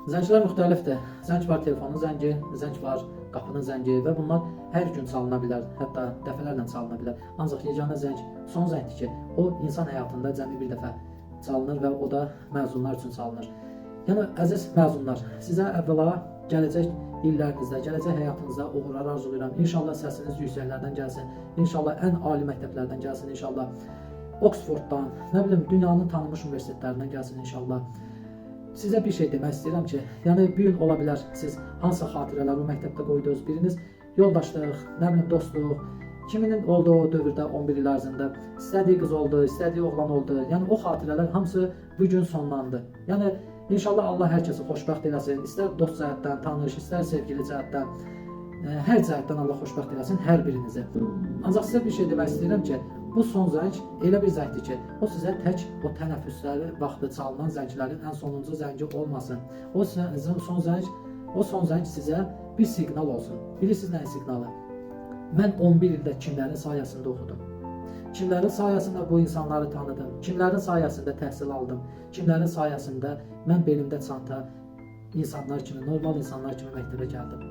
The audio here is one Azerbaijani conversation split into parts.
Zənglər müxtəlifdir. Zəng var telefonun zəngi, zəng var qapının zəngi və bunlar hər gün çalına bilər, hətta dəfələrlə çalına bilər. Ancaq yeganə zəng son zəngdir ki, o insan həyatında cəmi bir dəfə çalınır və o da məzunlar üçün çalınır. Yəni əziz məzunlar, sizə əvvəla gələcək illərinizdə, gələcək həyatınızda uğurlar arzulayıram. İnşallah səsiniz yüksəklərdən gəlsin. İnşallah ən ali məktəblərdən gəlsin inşallah. Oxforddan, nə bilim, dünyanın tanınmış universitetlərindən gəlsin inşallah. Sizə bir şey demək istəyirəm ki, yəni bu gün ola bilər siz hansısa xatirələri o məktəbdə qoyduğunuz biriniz yoldaşlıq, nə bilim dostluq, kiminin oldu o dövrdə 11 il ərzində istədiyi qız oldu, istədiyi oğlan oldu. Yəni o xatirələr hamısı bu gün sonlandı. Yəni inşallah Allah hər kəsi xoşbəxt eləsin. İstər dost cəhətdən, tanış, istər sevgili cəhətdən, hər cəhətdən Allah xoşbəxt eləsin hər birinizi. Ancaq sizə bir şey demək istəyirəm ki, bu son zəng elə bir zəngdir ki, o sizə tək o tənəffüsləri vaxtı çalınan zənglərin ən sonuncu zəngi olmasın. O son zəng, o son zəng sizə bir siqnal olsun. Bilirsiniz nəyin siqnalı? Mən 11 ildə kimlərin sayəsində oxudum? Kimlərin sayəsində bu insanları tanıdım? Kimlərin sayəsində təhsil aldım? Kimlərin sayəsində mən belimdə çanta insanlar kimi, normal insanlar kimi məktəbə gəldim?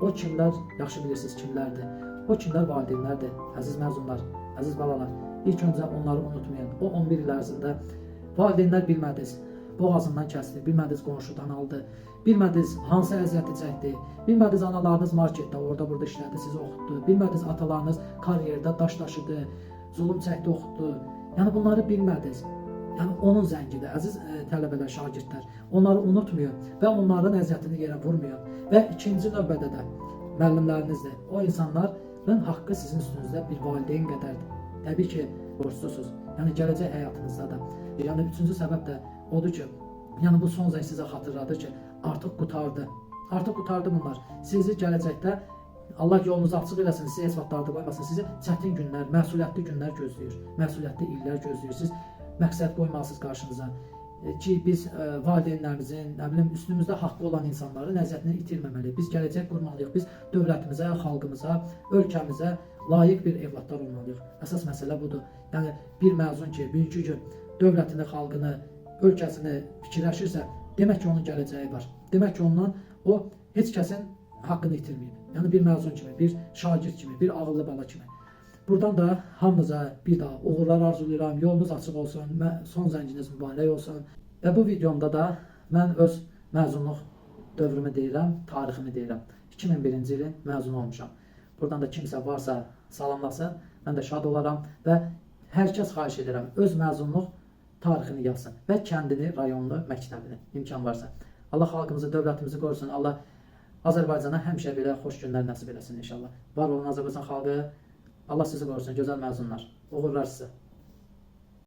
O kimlər, yaxşı bilirsiniz kimlərdir? O kimlər valideynlərdir, əziz məzunlar, əziz balalar. İlk öncə onları unutmayın. O 11 il ərzində valideynlər bilmədiniz, boğazından kəsdi, bilmədiniz qonşudan aldı, bilmədiniz hansı əziyyəti çəkdi, bilmədiniz analarınız marketdə orada burada işlədi, sizi oxutdu, bilmədiniz atalarınız karyerdə daş daşıdı, zulüm çəkdi, oxutdu. Yəni bunları bilmədiniz. Yəni onun zəngidir, əziz tələbələr, şagirdlər. Onları unutmayın və onların əziyyətini yerə vurmayın. Və ikinci növbədə də müəllimlərinizdir. O insanların haqqı sizin üstünüzdə bir valideyn qədərdir. Təbii ki, borclusunuz. Yəni gələcək həyatınızda da. Yəni üçüncü səbəb də odur ki, yəni bu son zəng sizə xatırladır ki, artıq qurtardı. Artıq qurtardı bunlar. Sizi gələcəkdə Allah yolunuzu açıq eləsin, sizi heç vaxt darda qoymasın. Sizi çətin günlər, məsuliyyətli günlər gözləyir. Məsuliyyətli illər gözləyir. Siz məqsəd qoymalısınız qarşınıza. Ki biz valideynlərimizin, nə bilim, üstümüzdə haqqı olan insanların əziyyətini itirməməliyik. Biz gələcək qurmalıyıq. Biz dövlətimizə, xalqımıza, ölkəmizə layiq bir evladlar olmalıyıq. Əsas məsələ budur. Yəni bir məzun ki, bugünkü gün dövlətini, xalqını, ölkəsini fikirləşirsə, demək ki, onun gələcəyi var. Demək ki, ondan o heç kəsin haqqını itirməyib. Yəni bir məzun kimi, bir şagird kimi, bir ağıllı bala kimi. Buradan da hamınıza bir daha uğurlar arzulayıram. Yolunuz açıq olsun, son zənginiz mübarək olsun. Və bu videomda da mən öz məzunluq dövrümü deyirəm, tariximi deyirəm. 2001-ci ilin məzunu olmuşam. Buradan da kimsə varsa salamlasın, mən də şad olaram və hər kəs xahiş edirəm öz məzunluq tarixini yazsın və kəndini, rayonunu, məktəbini imkan varsa. Allah xalqımızı, dövlətimizi qorusun. Allah Azərbaycana həmişə belə xoş günlər nəsib eləsin inşallah. Var olun Azərbaycan xalqı. Allah sizi qorusun, gözəl məzunlar. Uğurlar sizə.